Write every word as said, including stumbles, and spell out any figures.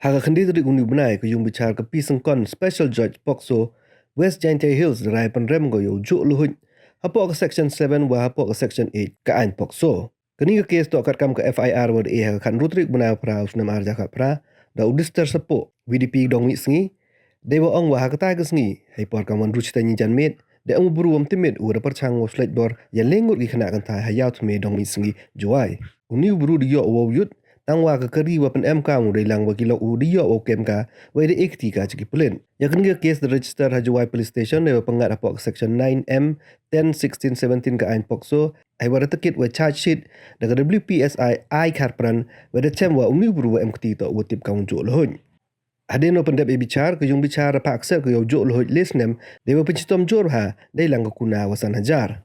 Ha ka khyndai tarik uni u bnai, ka yung bichar ka P Syngkon, Special Judge POCSO, West Jaintia Hills, da rai pynrem ko ya u jooh luhuit hapoh ka Section seven wa hapoh ka Section eight ka aiñ POCSO. Kani ka case toh katkam ka F I R wa da e ha ka khatynru tarik bnai wa phra u snem ar hajar khatphra, da u Dister Sapoh, V D P Dongmihsngi, dei wa ong wa ha katai ka sngi, hei por kam wan ru chiteng i janmiet, da ong u bru wam timit u da pyrchang wow slait bor ya le ngut ki khynnah kynthai ha Yaw Thymme, Dongmihsngi, Jowai. Uni u bru da yoh wow yut, tang wa ka kari wa pynemkam u dei lang wa ki lok u da yoh wow kem ka, wei da e kti ka cha ki pulit. Ya kani ka case da register ha Jowai Police Station, dei wa pynngat hapoh ka Section nine M, ten, sixteen, seventeen ka aiñ POCSO, hei wa da takit wa charge sheet da ka W P S I I Kharpran, wei da chem wa uni u bru wa em kti toh wa tip kam u jooh luhuit. Hadien wa pyndep i bichar, ka yung bichar da phah kset ko ya u jooh luhuit le snem, dei wa pynchitom jur ha, dei lang ka kuna wa san hajar.